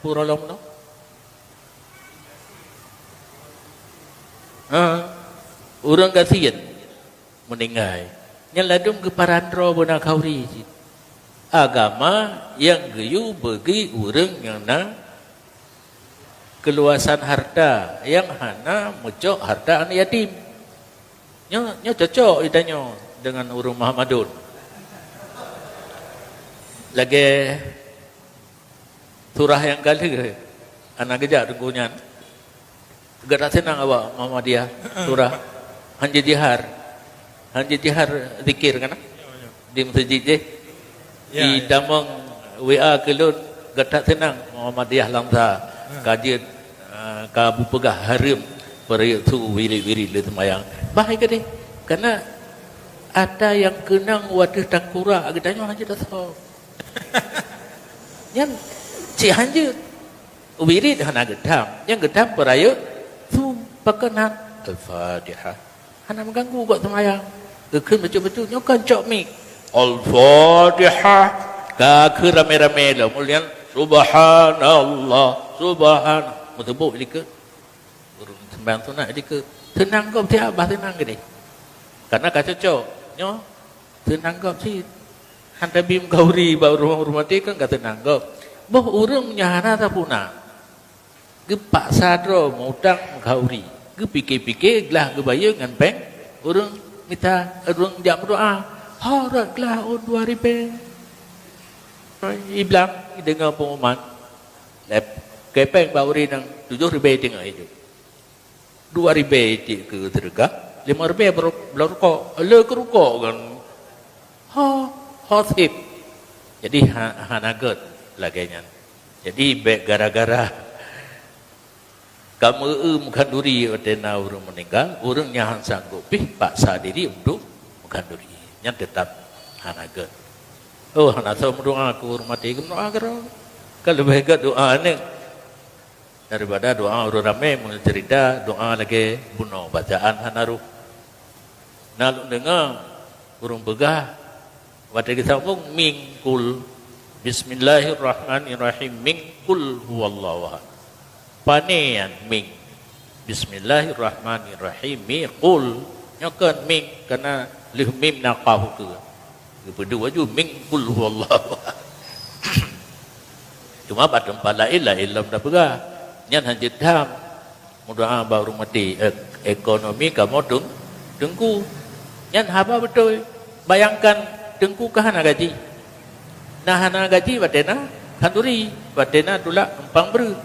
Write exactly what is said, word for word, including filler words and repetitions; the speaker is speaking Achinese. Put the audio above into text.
Purolong no. Ha, ureuëng gasien meuninggai. Nyan ladum geuparan droe beuna khauri cit. Agama nyang geuyue bagi ureuëng nyang na keuluasan harta, nyang hana meucok harta aneuk yatim. Nyoe, nyoe cocok geutanyoe deungon ureuëng Muhammadun. Lagée surah nyang ka lheueh, hana geujak teungku nyan. Gata seunang awak Muhammadiyah, surah. Hana jihar. Hana jihar zikir kan? Di meuseujid jih. Ya, ya. Di tamong W A keu lôn, gata seunang Muhammadiyah Langsa. Ha. Ka jeuet, ah, ka beupeugah hareuem peurayeuk su wirit-wirit lé seumayang. Bah, hai gadeh. Karena ata nyang keunong watée tangkurak geutanyoe hana jeuet asoe. Nyan cit hana jeuet. Wirit hana geutam. Nyang geutam peurayeuk su pakon nan. Al-Fatihah. Hana meuganggu gop seumayang. Geukheun bacut-bacut, nyoe kan cok mik. Al-Fatihah. Ka kheun ramé-ramé lom. Ulôn, "Subhanallah, subhan-," meuteubok likot. Ureuëng seumayang sunat likot. Seunang gop siat bah seunang gadeh. Karena ka cocok. Nyoe seunang gop cit. Han tabi meukhauri bak ureuëng maté kan ka seunang gop. Boh ureuëng nyang hana sapeue na. Geupaksa droe meuutang meukhauri, geupike-pike glah geubayeue ngon péng ureuëng mita, ureuëng jak meudoá, "Ho rot glah ôn dua ribée." Iblang ideungoe peungumuman, lep kepeng bak ureuëng nyang tujoh ribée teungoh idup. Dua ribée cit keu seudeukah, lima ribée bloe rukok, le keu rukok kan. Ho, ho sép. Jadi ha-, hana gét lagée nyan. Jadi bék gara-gara ka meu-eu meukhanduri watée na ureuëng meuninggal, ureuëng nyang han sanggob pih paksa diri untuk meukhanduri. Nyan teutab hana gét. Oh, hana soe meudoá keu ureuëng maté, geumeudoá keudroe. Ka leubeh gét doá aneuëk daripada doá ureuëng ramé. Meuceurita doá lagée bunoe bacaan hana roh. Na lôn deungoe ureuëng peugah, watée geusambong mingkul, "Bismillahirrahmanirrahim, mingkul huwallahu ahad." Pane nyan ming? Bismillahirrahmanirrahim, miqul. Nyoe kon ming, karena lheueh mim na qaf ukeue. Geupeuduek laju mingkul huwallahu ahad. Cuma bak teumpat laén, laén lom tapeugah. Nyan han jeuet tham. Meudoá bak ureuëng maté, ek-, ekonomi kamoe teung-, teungku. Nyan haba beutôi. Bayangkan, teungku ka hana gaji. Na hana gaji watée na khanduri, watée na tulak numpang breueh.